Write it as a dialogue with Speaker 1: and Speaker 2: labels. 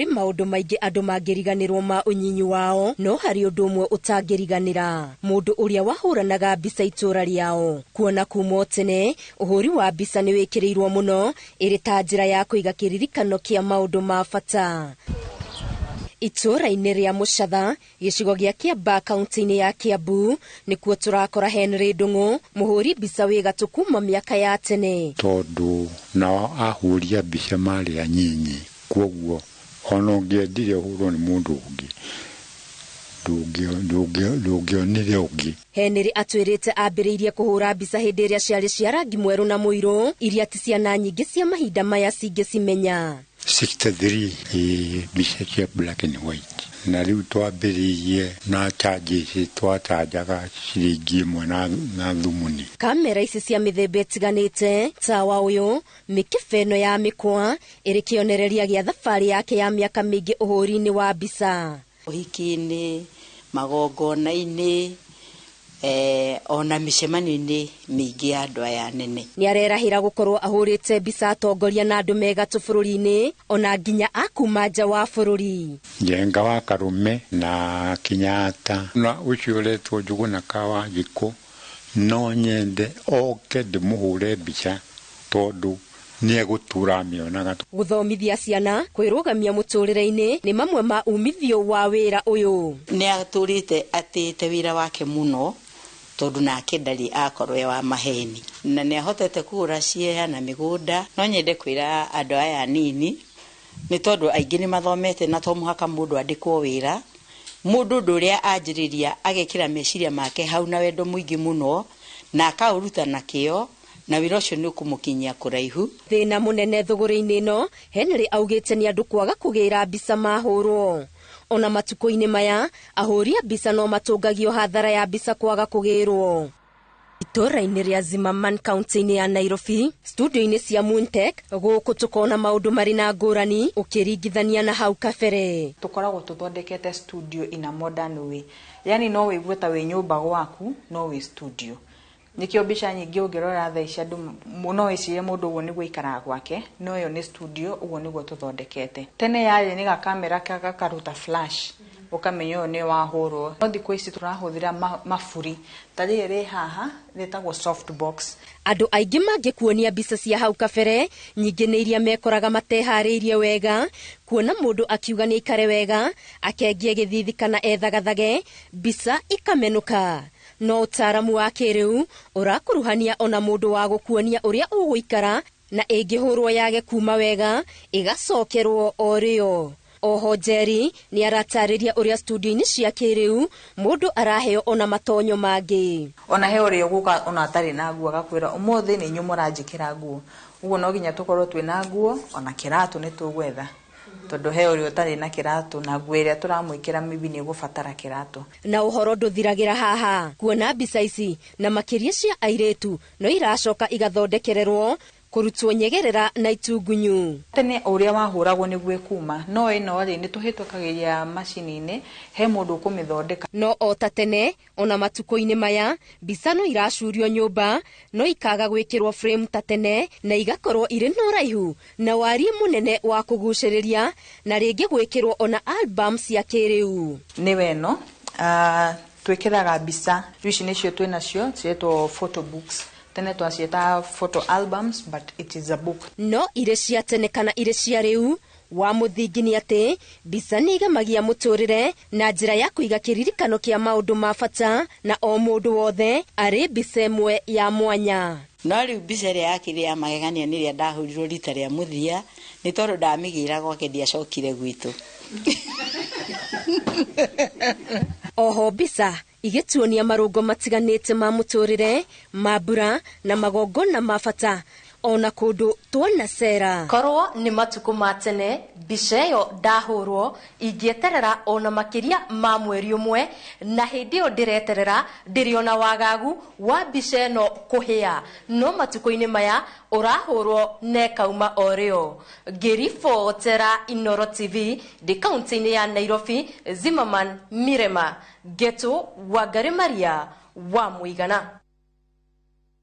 Speaker 1: Kũrĩ maũndũ maingĩ andũ mangĩriganĩrwo ma ũnyinyi wao, no harĩ ũndũ ũmwe ũtangĩriganĩra: mũndũ ũrĩa wahũranaga mbica itũũra rĩao. Kuona kuma o tene ũhũri wa mbica nĩ wĩkĩrĩirwo mũno ĩrĩ ta njĩra ya kũiga kĩririkano kĩa maũndũ ma bata. Itũũra-inĩ rĩa Mũcatha, gĩcigo gĩa Kĩambaa, kaunti-inĩ ya Kĩambu, nĩkuo tũrakora Henry Ndung'u, mũhũri mbica wĩ gatũ kuma mĩaka ya tene.
Speaker 2: Tondũ nao ahũri a mbica marĩ anyinyi, kwoguo ona ũngĩendire ũhũrwo nĩ mũndũ ũngĩ, ndũngĩonire ũngĩ.
Speaker 1: Henry atwĩrĩte ambĩrĩirie kũhũra mbica hĩndĩ ĩrĩa ciarĩ cia rangi mwerũ na mũirũ, iria ti ciana nyingĩ cia mahinda maya cingĩcimenya.
Speaker 2: 63, ĩ mbica cia black and white, na rĩu twambĩrĩirie na charges, twachanjaga ciringi 1 na thumuni.
Speaker 1: Kamera ici cia mĩthemba ĩtiganĩte, tawa ũyũ, mĩkebe ĩno ya mĩkwa, ĩrĩ kĩonereria gĩa thabarĩ yake ya mĩaka mĩingĩ ũhũri-inĩ wa mbica.
Speaker 3: Ũhiki-inĩ, magongona-inĩ, ona mĩcemanio-inĩ mĩingĩ ya andũ aya anene.
Speaker 1: Nĩ arerahĩra gũkorwo ahũrĩte mbica atongoria na andũ me gatũ bũrũri-inĩ, ona nginya a kuma nja wa bũrũri.
Speaker 2: Njenga wa Karume na Kenyatta na ũcio ũretwo Njũgũna ka Wanjikũ, no nyende oke ndĩmũhũre mbica tondũ nĩ egũtũra amĩonaga.
Speaker 1: Gũthomithia ciana kwĩrũgamia mũtũrĩre-inĩ nĩ mamwe ma umithio wa wĩra ũyũ.
Speaker 3: Nĩ atũrĩte atĩte wĩra wake mũno, tondũ nake ndarĩ akorwo e wa maheni, na nĩ ahotete kũgũra ciea na mĩgũnda. No nyende kwĩra andũ aya anini, nĩ tondũ aingĩ nĩ mathomete na to mũhaka mũndũ andĩkwo wĩra. Mũndũ ũndũ ũrĩa anjĩrĩria agekĩra meciria make hau na wendo mũingĩ mũno, na akaũruta na kĩo, na wĩra ũcio nĩ ũkũmũkinyia kũraihu.
Speaker 1: Thĩna mũnene thũgũrĩ-inĩ ĩno, Henry augĩte nĩ andũ kwaga kũgĩra mbica mahũrwo. Ona matukũ-inĩ maya, ahũri a mbica no matũngagio hathara ya mbica kwaga kũgĩrwo. Itũũra-inĩ rĩa Zimmerman, kaunti-inĩ ya Nairobi, studio-inĩ cia Moontech, gũkũ tũkona maũndũ marĩ na ngũrani ũkĩringithania na hau kabere.
Speaker 4: Tũkoragwo tũthondekete studio in a modern way, yani no wĩigue ta wĩ nyũmba gwaku no wĩ studio. Nĩkĩo mbica nyingĩ ũngĩrora thaa ici andũ no wĩcirie mũndũ ũguo nĩguo aikaraga gwake, no ĩyo nĩ studio, ũguo nĩguo tũthondekete. Tene yarĩ nĩ gakamera gakaruta flash, ũkamenya ũyũ nĩ wahũrwo. No thikũ ici tũrahũthĩra maburi, ta rĩrĩ rĩ haha rĩtagwo soft box.
Speaker 1: Andũ aingĩ mangĩkuonia mbica cia hau kabere, nyingĩ nĩ iria mekoraga mateharĩirie wega, kuona mũndũ akiuga nĩ aikare wega, akengie gĩthithi kana ethagathage, mbica ikamenũka. No ũtaaramu wa kĩrĩu ũrakuruhania ona mũndũ wa gũkuonia ũrĩa ũgũikara, na ĩngĩhũrwo yage kuma wega ĩgacokerwo o rĩo. Oho Njeri nĩ aratarĩria ũrĩa studio-inĩ cia kĩrĩu mũndũ araheo ona matonyo mangĩ.
Speaker 4: Ona he ũrĩa ũgũka ona atarĩ na nguo agakwĩra ũmũthĩ nĩ inyuĩ mũranjĩkĩra nguo, ũguo no nginya tũkorwo twĩna nguo, ona kĩratũ nĩ tũgwetha, tondũ he ũrĩa ũtarĩ na kĩratũ na nguo ĩrĩa tũramwĩkĩra maybe nĩ ĩgũbatara kĩratũ.
Speaker 1: Na ũhoro ndũthiragĩra haha, kuona mbica ici na makĩria cia airĩtu no iracoka igathondekererwo kũrutwo nyegerera na itungunyu.
Speaker 4: Tene ũrĩa wahũragwo nĩguo ĩkuma, no ĩno rĩ nĩ tũhĩtũkagĩria macini-inĩ, he mũndũ ũkũmĩthondeka.
Speaker 1: No o ta tene ona matukũ-inĩ maya mbica no iracurio nyũmba, no ikaga gwĩkĩrwo frame ta tene, na igakorwo irĩ na ũraihu na wariĩ mũnene wa kũgucĩrĩria, na rĩngĩ gwĩkĩrwo ona album cia kĩrĩu.
Speaker 4: Nĩ weno, twĩkĩraga mbica, rĩu ici nĩcio twĩnacio ciĩtwo photo books. Tene twaciĩtaga photo albums, but it is a book.
Speaker 1: No irĩ cia tene kana irĩ cia rĩu, wa mũthingi nĩ atĩ mbica nĩ igemagia mũtũrĩre na njĩra ya kũiga kĩririkano kĩa maũndũ ma bata, na o mũndũ wothe arĩ mbica ĩmwe ya mwanya.
Speaker 3: No rĩu mbica ĩrĩa yakĩrĩ ya magegania nĩ ĩrĩa ndahũrirwo rita rĩa mũthia, nĩ tondũ ndamĩgĩra gwake ndiacokire gwitũ.
Speaker 1: Oho mbica igĩtuonia marũngo matiganĩte ma mũtũrĩre, mambura na magongona ma bata, ona kũndũ tuona cera. Korwo nĩ matukũ ma tene, mbica ĩyo ndahũrwo ingĩeterera ona makĩria ma mweri ũmwe, na hĩndĩ ĩyo ndĩreterera ndĩrĩ ona wagagu wa mbica ĩno kũhĩa. No matukũ-inĩ maya ũrahũrwo na ĩkauma o rĩo. Ngĩribotera Inooro TV ndĩ kaunti-inĩ ya Nairobi, Zimmerman Mirema, Getu Wangari Maria wa Mũigana.